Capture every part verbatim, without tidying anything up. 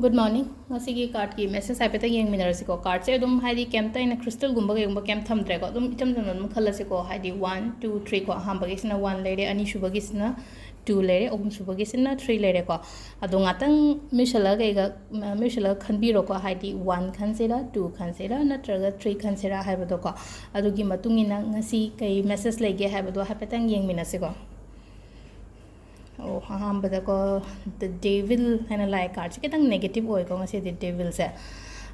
Good morning. ꯉꯁꯤꯒꯤ cardꯀꯤ message ꯍꯥꯏꯐꯦꯠꯇꯪ ꯌꯦꯡꯃꯤꯟꯅꯔꯁꯤꯀꯣ. Cardꯁꯦ ꯑꯗꯨꯝ ꯍꯥꯏꯗꯤ ꯀꯩꯝꯇ ꯑꯩꯅ crystalꯒꯨꯝꯕ ꯀꯩꯒꯨꯝꯕ ꯀꯩꯝ ꯊꯝꯗ꯭ꯔꯦꯀꯣ. ꯑꯗꯨꯝ ꯏꯆꯝ ꯆꯝꯅ ꯑꯗꯨꯝ ꯈꯜꯂꯁꯤꯀꯣ. ꯍꯥꯏꯗꯤ one, two, three ꯀꯣ. ꯑꯍꯥꯟꯕꯒꯤꯁꯤꯅ one ꯂꯩꯔꯦ, ꯑꯅꯤꯁꯨꯕꯒꯤꯁꯤꯅ two ꯂꯩꯔꯦ, ꯑꯍꯨꯝꯁꯨꯕꯒꯤꯁꯤꯅ three ꯂꯩꯔꯦꯀꯣ. ꯑꯗꯣ ꯉꯥꯛꯇꯪ ꯃꯤꯁꯜꯂꯒ ꯀꯩꯒ, ꯃꯤꯁꯜꯂꯒ ꯈꯟꯕꯤꯔꯣꯀꯣ. ꯍꯥꯏꯗꯤ one ꯈꯟꯁꯤꯔꯥ, two ꯈꯟꯁꯤꯔꯥ, ꯅꯠꯇ꯭ꯔꯒ three ꯈꯟꯁꯤꯔꯥ ꯍꯥꯏꯕꯗꯣꯀꯣ. ꯑꯗꯨꯒꯤ ꯃꯇꯨꯡ ꯏꯟꯅ ꯉꯁꯤ ꯀꯩ message ꯂꯩꯒꯦ ꯍꯥꯏꯕꯗꯣ ꯍꯥꯏꯐꯦꯠꯇꯪ ꯌꯦꯡꯃꯤꯟꯅꯁꯤꯀꯣ. ꯑꯣ, ꯑꯍꯥꯟꯕꯗꯀꯣ, The Devil ꯍꯥꯏꯅ ꯂꯥꯛꯑꯦ. Cardꯁꯦ ꯈꯤꯇꯪ negative ꯑꯣꯏꯀꯣ ꯉꯁꯤꯗꯤ Devilꯁꯦ꯫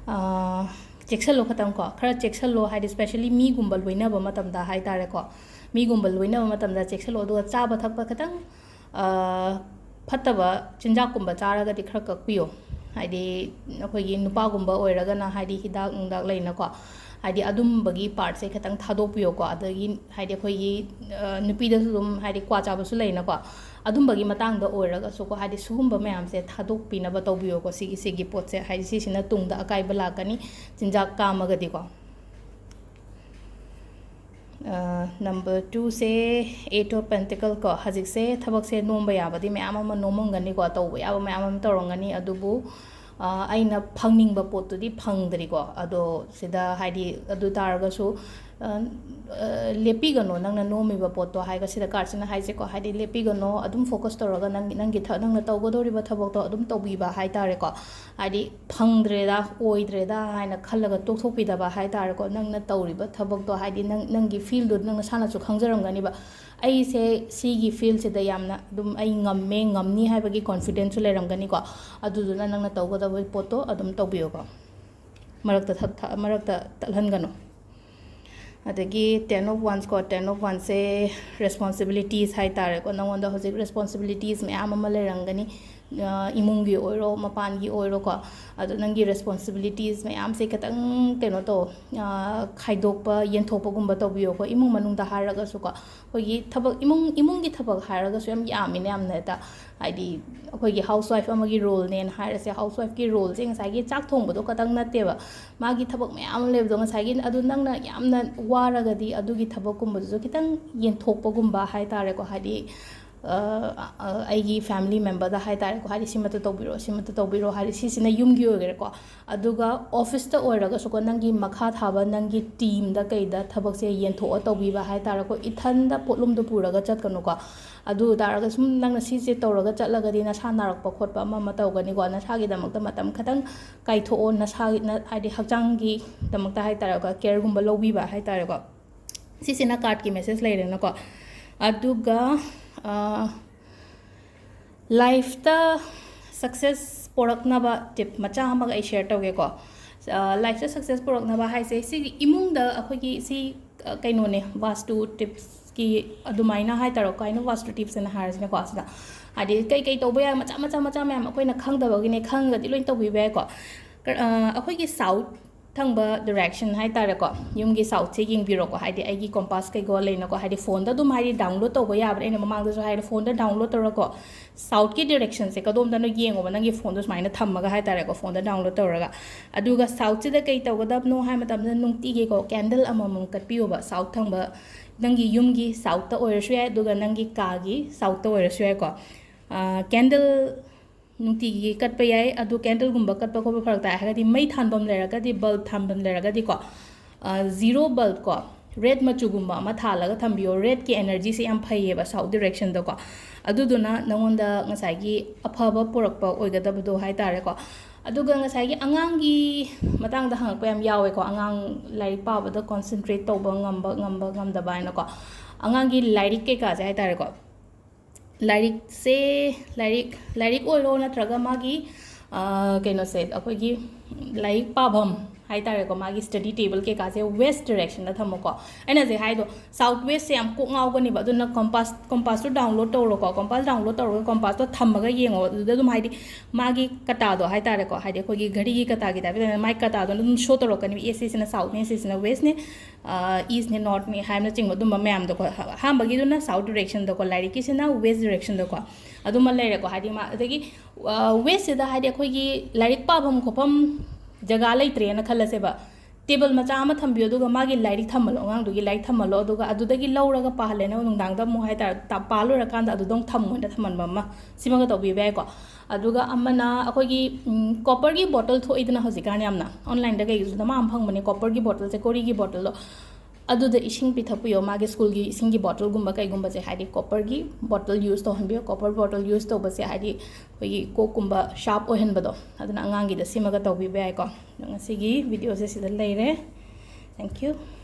ꯑꯥ, ꯆꯦꯛꯁꯜꯂꯣ ꯈꯇꯪꯀꯣ, ꯈꯔ ꯆꯦꯛꯁꯜꯂꯣ, ꯍꯥꯏꯗꯤ specially ꯃꯤꯒꯨꯝꯕ ꯂꯣꯏꯅꯕ ꯃꯇꯝꯗ ꯍꯥꯏꯇꯥꯔꯦꯀꯣ, ꯃꯤꯒꯨꯝꯕ ꯂꯣꯏꯅꯕ ꯃꯇꯝꯗ ꯆꯦꯛꯁꯜꯂꯣ꯫ ꯑꯗꯨꯒ ꯆꯥꯕ ꯊꯛꯄ ꯈꯤꯇꯪ, ꯑꯥ, ꯐꯠꯇꯕ ꯆꯤꯟꯖꯥꯛꯀꯨꯝꯕ ꯆꯥꯔꯒꯗꯤ ꯈꯔ ꯀꯛꯄꯤꯌꯣ꯫ ꯍꯥꯏꯗꯤ ꯑꯩꯈꯣꯏꯒꯤ ꯅꯨꯄꯥꯒꯨꯝꯕ ꯑꯣꯏꯔꯒꯅ ꯍꯥꯏꯗꯤ ꯍꯤꯗꯥꯛ ꯅꯨꯡꯗꯥꯛ ꯂꯩꯅꯀꯣ, ꯍꯥꯏꯗꯤ ꯑꯗꯨꯝꯕꯒꯤ partꯁꯦ ꯈꯤꯇꯪ ꯊꯥꯗꯣꯛꯄꯤꯌꯣꯀꯣ꯫ ꯑꯗꯒꯤ ꯍꯥꯏꯗꯤ ꯑꯩꯈꯣꯏꯒꯤ, ꯑ, ꯅꯨꯄꯤꯗꯁꯨ ꯑꯗꯨꯝ ꯍꯥꯏꯗꯤ ꯀ꯭ꯋꯥ ꯆꯥꯕꯁꯨ ꯂꯩꯅꯀꯣ, ꯑꯗꯨꯝꯕꯒꯤ ꯃꯇꯥꯡꯗ ꯑꯣꯏꯔꯒꯁꯨꯀꯣ, ꯍꯥꯏꯗꯤ ꯁꯤꯒꯨꯝꯕ ꯃꯌꯥꯝꯁꯦ ꯊꯥꯗꯣꯛꯄꯤꯅꯕ ꯇꯧꯕꯤꯌꯣꯀꯣ꯫ ꯁꯤꯒꯤ, ꯁꯤꯒꯤ ꯄꯣꯠꯁꯦ ꯍꯥꯏꯗꯤ ꯁꯤꯁꯤꯅ ꯇꯨꯡꯗ ꯑꯀꯥꯏꯕ ꯂꯥꯛꯀꯅꯤ ꯆꯤꯟꯖꯥꯛ ꯀꯥꯝꯃꯒꯗꯤꯀꯣ꯫ ꯑ, number twoꯁꯦ Eight of Pentacle ꯀꯣ. ꯍꯧꯖꯤꯛꯁꯦ ꯊꯕꯛꯁꯦ ꯅꯣꯝꯕ ꯌꯥꯕꯗꯤ ꯃꯌꯥꯝ ꯑꯃ ꯅꯣꯝꯃꯝꯒꯅꯤꯀꯣ, ꯇꯧꯕ ꯌꯥꯕ ꯃꯌꯥꯝ ꯑꯃ ꯇꯧꯔꯝꯒꯅꯤ, ꯑꯗꯨꯕꯨ, ꯑ, ꯑꯩꯅ ꯐꯪꯅꯤꯡꯕ ꯄꯣꯠꯇꯨꯗꯤ ꯐꯪꯗ꯭ꯔꯤꯀꯣ꯫ ꯑꯗꯣ ꯁꯤꯗ ꯍꯥꯏꯗꯤ ꯑꯗꯨ ꯇꯥꯔꯒꯁꯨ, ꯑ, ꯑ, ꯂꯦꯞꯄꯤꯒꯅꯣ, ꯅꯪꯅ ꯅꯣꯝꯃꯤꯕ ꯄꯣꯠꯇꯣ ꯍꯥꯏꯔꯒ ꯁꯤꯗ cardꯁꯤꯅ ꯍꯥꯏꯁꯦꯀꯣ, ꯍꯥꯏꯗꯤ ꯂꯦꯞꯄꯤꯒꯅꯣ, ꯑꯗꯨꯝ focus ꯇꯧꯔꯒ ꯅꯪꯒꯤ, ꯅꯪꯒꯤ ꯊ-, ꯅꯪꯅ ꯇꯧꯒꯗꯧꯔꯤꯕ ꯊꯕꯛꯇꯣ ꯑꯗꯨꯝ ꯇꯧꯕꯤꯕ ꯍꯥꯏꯇꯥꯔꯦꯀꯣ꯫ ꯍꯥꯏꯗꯤ ꯐꯪꯗ꯭ꯔꯦꯗ, ꯑꯣꯏꯗ꯭ꯔꯦꯗ ꯍꯥꯏꯅ ꯈꯜꯂꯒ ꯇꯣꯛꯊꯣꯛꯄꯤꯗꯕ ꯍꯥꯏꯇꯥꯔꯦꯀꯣ꯫ ꯅꯪꯅ ꯇꯧꯔꯤꯕ ꯊꯕꯛꯇꯣ, ꯍꯥꯏꯗꯤ ꯅꯪ, ꯅꯪꯒꯤ fieldꯗꯨ ꯅꯪ ꯅꯁꯥꯅꯁꯨ ꯈꯪꯖꯔꯝꯒꯅꯤꯕ, "ꯑꯩꯁꯦ ꯁꯤꯒꯤ fieldꯁꯤꯗ ꯌꯥꯝꯅ ꯑꯗꯨꯝ ꯑꯩ ꯉꯝꯃꯦ, ꯉꯝꯅꯤ" ꯍꯥꯏꯕꯒꯤ confidenceꯁꯨ ꯂꯩꯔꯝꯒꯅꯤꯀꯣ꯫ ꯑꯗꯨꯗꯨꯅ ꯅꯪꯅ ꯇꯧꯒꯗꯕ ꯄꯣꯠꯇꯣ ꯑꯗꯨꯝ ꯇꯧꯕꯤꯌꯣꯀꯣ꯫ ꯃꯔꯛꯇ ꯊ-, ꯊ-, ꯃꯔꯛꯇ ꯇꯠꯍꯟꯒꯅꯨ꯫ ꯑꯗꯒꯤ Ten of Wands ꯀꯣ, Ten of Wandsꯁꯦ responsibilities ꯍꯥꯏꯇꯥꯔꯦꯀꯣ꯫ ꯅꯉꯣꯟꯗ ꯍꯧꯖꯤꯛ responsibilities ꯃꯌꯥꯝ ꯑꯃ ꯂꯩꯔꯝꯒꯅꯤ, ꯑ, ꯏꯃꯨꯡꯒꯤ ꯑꯣꯏꯔꯣ, ꯃꯄꯥꯟꯒꯤ ꯑꯣꯏꯔꯣꯀꯣ꯫ ꯑꯗꯣ ꯅꯪꯒꯤ responsibilities ꯃꯌꯥꯝꯁꯦ ꯈꯤꯇꯪ ꯀꯩꯅꯣ ꯇꯧ, ꯑ, ꯈꯥꯏꯗꯣꯛꯄ, ꯌꯦꯟꯊꯣꯛꯄꯒꯨꯝꯕ ꯇꯧꯕꯤꯌꯣꯀꯣ꯫ ꯏꯃꯨꯡ ꯃꯅꯨꯡꯗ ꯍꯥꯏꯔꯒꯁꯨꯀꯣ, ꯑꯩꯈꯣꯏꯒꯤ ꯊꯕꯛ, ꯏꯃꯨꯡ, ꯏꯃꯨꯡꯒꯤ ꯊꯕꯛ ꯍꯥꯏꯔꯒꯁꯨ ꯌꯥꯝ ꯌꯥꯝꯃꯤꯅꯦ, ꯌꯥꯝꯅ ꯍꯦꯛꯇ꯫ ꯍꯥꯏꯗꯤ ꯑꯩꯈꯣꯏꯒꯤ housewife ꯑꯃꯒꯤ roleꯅꯦꯅ ꯍꯥꯏꯔꯁꯦ, housewifeꯀꯤ roleꯁꯦ ꯉꯁꯥꯏꯒꯤ ꯆꯥꯛ ꯊꯣꯡꯕꯗꯣ ꯈꯛꯇꯪ ꯅꯠꯇꯦꯕ, ꯃꯥꯒꯤ ꯊꯕꯛ ꯃꯌꯥꯝ ꯑꯃ ꯂꯩꯕꯗꯣ꯫ ꯉꯁꯥꯏꯒꯤ ꯑꯗꯨ ꯅꯪꯅ ꯌꯥꯝꯅ ꯋꯥꯔꯒꯗꯤ ꯑꯗꯨꯒꯤ ꯊꯕꯛꯀꯨꯝꯕꯗꯨꯁꯨ ꯈꯤꯇꯪ ꯌꯦꯟꯊꯣꯛꯄꯒꯨꯝꯕ ꯍꯥꯏꯇꯥꯔꯦꯀꯣ꯫ ꯍꯥꯏꯗꯤ ꯑꯩꯒꯤ ꯐꯦꯃꯤꯂꯤ ꯃꯦꯝꯕꯔꯗ ꯍꯥꯏ ꯇꯥꯔꯦꯀꯣ, ꯍꯥꯏꯗꯤ ꯁꯤꯃꯇ ꯇꯧꯕꯤꯔꯣ, ꯁꯤꯃꯇ ꯇꯧꯕꯤꯔꯣ, ꯍꯥꯏꯗꯤ ꯁꯤꯁꯤꯅ ꯌꯨꯝꯒꯤ ꯑꯣꯏꯒꯦꯔꯥꯀꯣ꯫ ꯑꯗꯨꯒ ꯑꯣꯐꯤꯁꯇ ꯑꯣꯏꯔꯒꯁꯨꯀꯣ, ꯅꯪꯒꯤ ꯃꯈꯥ ꯊꯥꯕ ꯅꯪꯒꯤ ꯇꯤꯝꯗ ꯀꯩꯗ ꯊꯕꯛꯁꯦ ꯌꯦꯟꯊꯣꯛꯑ ꯇꯧꯕꯤꯕ ꯍꯥꯏ ꯇꯥꯔꯦꯀꯣ꯫ ꯏꯊꯟꯗ ꯄꯣꯠꯂꯨꯝꯗꯣ ꯄꯨꯔꯒ ꯆꯠꯀꯅꯨꯀꯣ꯫ ꯑꯗꯨ ꯑꯣꯏ ꯇꯥꯔꯒ ꯁꯨꯝ ꯅꯪꯅ ꯁꯤꯁꯦ ꯇꯧꯔꯒ ꯆꯠꯂꯒꯗꯤ ꯅꯁꯥ ꯅꯥꯔꯛꯄ ꯈꯣꯠꯄ ꯑꯃ ꯑꯃ ꯇꯧꯒꯅꯤꯀꯣ꯫ ꯅꯁꯥꯒꯤꯗꯃꯛꯇ ꯃꯇꯝ ꯈꯤꯇꯪ ꯀꯥꯏꯊꯣꯛꯑꯣ, ꯅꯁꯥꯒꯤ ꯍꯥꯏꯗꯤ ꯍꯛꯆꯥꯡꯒꯤꯗꯃꯛꯇ ꯍꯥꯏ ꯇꯥꯔꯦꯀꯣ, ꯀꯦꯌꯔꯒꯨꯝꯕ ꯂꯧꯕꯤꯕ ꯍꯥꯏ ꯇꯥꯔꯦꯀꯣ꯫ ꯁꯤꯁꯤꯅ ꯀꯥꯔꯠꯀꯤ ꯃꯦꯁꯦꯖ ꯂꯩꯔꯦꯅꯀꯣ꯫ ꯑꯗꯨꯒ ꯂꯥꯏꯐꯇ ꯁꯛꯁꯦꯁ ꯄꯣꯔꯛꯅꯕ ꯇꯤꯞ ꯃꯆꯥ ꯑꯃꯒ ꯑꯩ ꯁꯤꯌꯔ ꯇꯧꯒꯦꯀꯣ꯫ ꯂꯥꯏꯐꯇ ꯁꯛꯁꯦꯁ ꯄꯣꯔꯛꯅꯕ ꯍꯥꯏꯁꯦ, ꯁꯤꯒꯤ ꯏꯃꯨꯡꯗ ꯑꯩꯈꯣꯏꯒꯤ ꯁꯤ ꯀꯩꯅꯣꯅꯦ, ꯋꯥꯁꯇꯨ ꯇꯤꯞꯁꯀꯤ ꯑꯗꯨꯃꯥꯏꯅ ꯍꯥꯏ ꯇꯥꯔꯦꯀꯣ꯫ ꯀꯩꯅꯣ ꯋꯥꯁꯇꯨ ꯇꯤꯞꯁ ꯍꯥꯏꯅ ꯍꯥꯏꯔꯤꯁꯤꯅꯀꯣ, ꯁꯤꯗ ꯍꯥꯏꯗꯤ ꯀꯩ ꯀꯩ ꯇꯧꯕ ꯌꯥꯏ, ꯃꯆꯥ ꯃꯆꯥ ꯃꯆꯥ ꯃꯌꯥꯝ ꯑꯩꯈꯣꯏꯅ ꯈꯪꯗꯕꯒꯤꯅꯦ, ꯈꯪꯉꯒꯗꯤ ꯂꯣꯏ ꯇꯧꯕꯤꯕ ꯌꯥꯏꯀꯣ꯫ ꯑꯩꯈꯣꯏꯒꯤ ꯁꯥꯎꯠ ꯊꯪꯕ ꯗꯤꯔꯦꯛꯁꯟ ꯍꯥꯏ ꯇꯥꯔꯦꯀꯣ, ꯌꯨꯝꯒꯤ ꯁꯥꯎꯠꯁꯦ ꯌꯦꯡꯕꯤꯔꯣꯀꯣ꯫ ꯍꯥꯏꯗꯤ ꯑꯩꯒꯤ ꯀꯣꯝꯄꯥꯁ ꯀꯩꯀꯣ ꯂꯩꯅꯀꯣ, ꯍꯥꯏꯗꯤ ꯐꯣꯟꯗ ꯑꯗꯨꯝ ꯍꯥꯏꯗꯤ ꯗꯥꯎꯟꯂꯣꯗ ꯇꯧꯕ ꯌꯥꯕꯅꯦ꯫ ꯑꯩꯅ ꯃꯃꯥꯡꯗꯁꯨ ꯍꯥꯏꯔꯦ, ꯐꯣꯟꯗ ꯗꯥꯎꯟꯂꯣꯗ ꯇꯧꯔꯒꯀꯣ, ꯁꯥꯎꯠꯀꯤ ꯗꯤꯔꯦꯛꯁꯟꯁꯦ ꯀꯗꯣꯝꯗꯅꯣ ꯌꯦꯡꯉꯣꯕ, ꯅꯪꯒꯤ ꯐꯣꯟꯗꯣ ꯁꯨꯃꯥꯏꯅ ꯊꯝꯃꯒ ꯍꯥꯏ ꯇꯥꯔꯦꯀꯣ, ꯐꯣꯟꯗ ꯗꯥꯎꯟꯂꯣꯗ ꯇꯧꯔꯒ꯫ ꯑꯗꯨꯒ ꯁꯥꯎꯠꯁꯤꯗ ꯀꯩ ꯇꯧꯒꯗꯕꯅꯣ ꯍꯥꯏ ꯃꯇꯝꯗ, ꯅꯨꯡꯇꯤꯒꯤꯀꯣ ꯀꯦꯟꯗꯜ ꯑꯃꯃꯝ ꯀꯠꯄꯤꯌꯣꯕ, ꯁꯥꯎꯠ ꯊꯪꯕ ꯅꯪꯒꯤ ꯌꯨꯝꯒꯤ ꯁꯥꯎꯠꯇ ꯑꯣꯏꯔꯁꯨ ꯌꯥꯏ, ꯑꯗꯨꯒ ꯅꯪꯒꯤ ꯀꯥꯒꯤ ꯁꯥꯎꯠꯇ ꯑꯣꯏꯔꯁꯨ ꯌꯥꯏꯀꯣ꯫ ꯀꯦꯟꯗꯜ ꯅꯨꯡꯇꯤꯒꯤ ꯀꯠꯄ ꯌꯥꯏ꯫ ꯑꯗꯨ ꯀꯦꯟꯗꯜꯒꯨꯝꯕ ꯀꯠꯄ ꯈꯣꯠꯄ ꯐꯔꯛ ꯇꯥꯏ ꯍꯥꯏꯔꯒꯗꯤ, ꯃꯩ ꯊꯥꯟꯐꯝ ꯂꯩꯔꯒꯗꯤ, ꯕꯜꯕ ꯊꯥꯟꯐꯝ ꯂꯩꯔꯒꯗꯤꯀꯣ, ꯖꯤꯔꯣ ꯕꯜꯕ ꯀꯣ, ꯔꯦꯗ ꯃꯆꯨꯒꯨꯝꯕ ꯑꯃ ꯊꯥꯜꯂꯒ ꯊꯝꯕꯤꯌꯣ꯫ ꯔꯦꯗꯀꯤ ꯑꯦꯅꯔꯖꯤꯁꯦ ꯌꯥꯝ ꯐꯩꯌꯦꯕ ꯁꯥꯎꯠ ꯗꯤꯔꯦꯛꯁꯟꯗꯀꯣ꯫ ꯑꯗꯨꯗꯨꯅ ꯅꯉꯣꯟꯗ ꯉꯁꯥꯏꯒꯤ ꯑꯐꯕ ꯄꯨꯔꯛꯄ ꯑꯣꯏꯒꯗꯕꯗꯣ ꯍꯥꯏ ꯇꯥꯔꯦꯀꯣ꯫ ꯑꯗꯨꯒ ꯉꯁꯥꯏꯒꯤ ꯑꯉꯥꯡꯒꯤ ꯃꯇꯥꯡꯗ ꯍꯪꯉꯛꯄ ꯌꯥꯝ ꯌꯥꯎꯋꯦꯀꯣ, ꯑꯉꯥꯡ ꯂꯥꯏꯔꯤꯛ ꯄꯥꯕꯗ ꯀꯣꯟꯁꯦꯟꯇ꯭ꯔꯦꯠ ꯇꯧꯕ ꯉꯝꯕ, ꯉꯝꯕ, ꯉꯝꯗꯕ ꯍꯥꯏꯅꯀꯣ꯫ ꯑꯉꯥꯡꯒꯤ ꯂꯥꯏꯔꯤꯛ ꯀꯩꯀꯥꯁꯦ ꯍꯥꯏ ꯇꯥꯔꯦꯀꯣ, ꯂꯥꯏꯔꯤꯛꯁꯦ, ꯂꯥꯏꯔꯤꯛ, ꯂꯥꯏꯔꯤꯛ ꯑꯣꯏꯔꯣ ꯅꯠꯇ꯭ꯔꯒ ꯃꯥꯒꯤ, ꯑ, ꯀꯩꯅꯣꯁꯦ, ꯑꯩꯈꯣꯏꯒꯤ ꯂꯥꯏꯔꯤꯛ ꯄꯥꯐꯝ ꯍꯥꯏ ꯇꯥꯔꯦꯀꯣ, ꯃꯥꯒꯤ ꯁ꯭ꯇꯗꯤ ꯇꯦꯕꯜ ꯀꯩꯀꯥꯁꯦ ꯋꯦꯁ ꯗꯤꯔꯦꯛꯁꯟꯗ ꯊꯝꯃꯣꯀꯣ꯫ ꯑꯩꯅ ꯍꯧꯖꯤꯛ ꯍꯥꯏꯗꯣ, ꯁꯥꯎꯠ ꯋꯦꯁꯁꯦ ꯌꯥꯝ ꯀꯣꯛ ꯉꯥꯎꯒꯅꯦꯕ꯫ ꯑꯗꯨꯅ ꯀꯣꯝꯄꯥꯁ, ꯀꯣꯝꯄꯥꯁꯇꯨ ꯗꯥꯎꯟꯂꯣꯗ ꯇꯧꯔꯣꯀꯣ꯫ ꯀꯣꯝꯄꯥꯁ ꯗꯥꯎꯟꯂꯣꯗ ꯇꯧꯔꯒ ꯀꯣꯝꯄꯥꯁꯇꯣ ꯊꯝꯃꯒ ꯌꯦꯡꯉꯣ꯫ ꯑꯗꯨꯗ ꯑꯗꯨꯝ ꯍꯥꯏꯗꯤ ꯃꯥꯒꯤ ꯀꯇꯥꯗꯣ ꯍꯥꯏ ꯇꯥꯔꯦꯀꯣ, ꯍꯥꯏꯗꯤ ꯑꯩꯈꯣꯏꯒꯤ ꯘꯔꯤꯒꯤ ꯀꯇꯥꯒꯤ ꯇꯥꯏꯞꯇ ꯃꯥꯏ ꯀꯇꯥꯗꯣ ꯑꯗꯨꯝ ꯁꯣ ꯇꯧꯔꯛꯀꯅꯤ꯫ ꯑꯦ, ꯁꯤꯁꯤꯅ ꯁꯥꯎꯠꯅꯦ, ꯁꯤꯁꯤꯅ ꯋꯦꯁꯅꯦ, ꯏꯁꯅꯦ, ꯅꯣꯔꯠꯅꯦ ꯍꯥꯏꯕꯅꯆꯤꯡꯕ ꯑꯗꯨꯝꯕ ꯃꯌꯥꯝꯗꯣꯀꯣ꯫ ꯑꯍꯥꯟꯕꯒꯤꯗꯨꯅ ꯁꯥꯎꯠ ꯗꯤꯔꯦꯛꯁꯟꯗꯀꯣ, ꯂꯥꯏꯔꯤꯛꯀꯤꯁꯤꯅ ꯋꯦꯁ ꯗꯤꯔꯦꯛꯁꯟꯗꯀꯣ꯫ ꯑꯗꯨꯃ ꯂꯩꯔꯦꯀꯣ꯫ ꯍꯥꯏꯗꯤ ꯃꯥ, ꯑꯗꯒꯤ ꯋꯦꯁꯁꯤꯗ ꯍꯥꯏꯗꯤ ꯑꯩꯈꯣꯏꯒꯤ ꯂꯥꯏꯔꯤꯛ ꯄꯥꯐꯝ ꯈꯣꯠꯐꯝ ꯖꯒꯥ ꯂꯩꯇ꯭ꯔꯦꯅ ꯈꯜꯂꯁꯦꯕ꯫ ꯇꯦꯕꯜ ꯃꯆꯥ ꯑꯃ ꯊꯝꯕꯤꯌꯣ, ꯑꯗꯨꯒ ꯃꯥꯒꯤ ꯂꯥꯏꯔꯤꯛ ꯊꯝꯍꯜꯂꯣ, ꯑꯉꯥꯡꯗꯨꯒꯤ ꯂꯥꯏꯔꯤꯛ ꯊꯝꯍꯜꯂꯣ, ꯑꯗꯨꯒ ꯑꯗꯨꯗꯒꯤ ꯂꯧꯔꯒ ꯄꯥꯍꯜꯂꯦꯅ ꯅꯨꯡꯗꯥꯡꯗ ꯑꯃꯨꯛ ꯍꯥꯏꯇꯥꯔꯦ, ꯇ-, ꯄꯥ ꯂꯣꯏꯔꯀꯥꯟꯗ ꯑꯗꯨꯗ ꯑꯃꯨꯛ ꯊꯝꯃꯣꯅ ꯊꯝꯍꯟꯕ ꯑꯃ, ꯁꯤꯃꯒ ꯇꯧꯕꯤꯕ ꯌꯥꯏꯀꯣ꯫ ꯑꯗꯨꯒ ꯑꯃꯅ ꯑꯩꯈꯣꯏꯒꯤ, ꯎꯝ, copperꯒꯤ bottle ꯊꯣꯛꯏꯗꯅ ꯍꯧꯖꯤꯛꯀꯥꯟ ꯌꯥꯝꯅ, online-ꯗ ꯀꯩꯗꯁꯨ ꯗꯃꯥ ꯑꯃ ꯐꯪꯕꯅꯦ copperꯒꯤ bottleꯁꯦ, ꯀꯣꯔꯤꯒꯤ bottleꯗꯣ꯫ ꯑꯗꯨꯗ ꯏꯁꯤꯡ ꯄꯤꯊꯛꯄꯤꯌꯣ, ꯃꯥꯒꯤ schoolꯒꯤ ꯏꯁꯤꯡꯒꯤ bottleꯒꯨꯝꯕ ꯀꯩꯒꯨꯝꯕꯁꯦ, ꯍꯥꯏꯗꯤ copperꯒꯤ bottle use ꯇꯧꯍꯟꯕꯤꯌꯣ꯫ Copper bottle use ꯇꯧꯕꯁꯦ ꯍꯥꯏꯗꯤ ꯑꯩꯈꯣꯏꯒꯤ ꯀꯣꯛꯀꯨꯝꯕ sharp ꯑꯣꯏꯍꯟꯕꯗꯣ, ꯑꯗꯨꯅ ꯑꯉꯥꯡꯒꯤꯗ ꯁꯤꯃꯒ ꯇꯧꯕꯤꯕ ꯌꯥꯏꯀꯣ꯫ ꯑꯗꯣ ꯉꯁꯤꯒꯤ videoꯁꯦ ꯁꯤꯗ ꯂꯩꯔꯦ꯫ Thank you꯫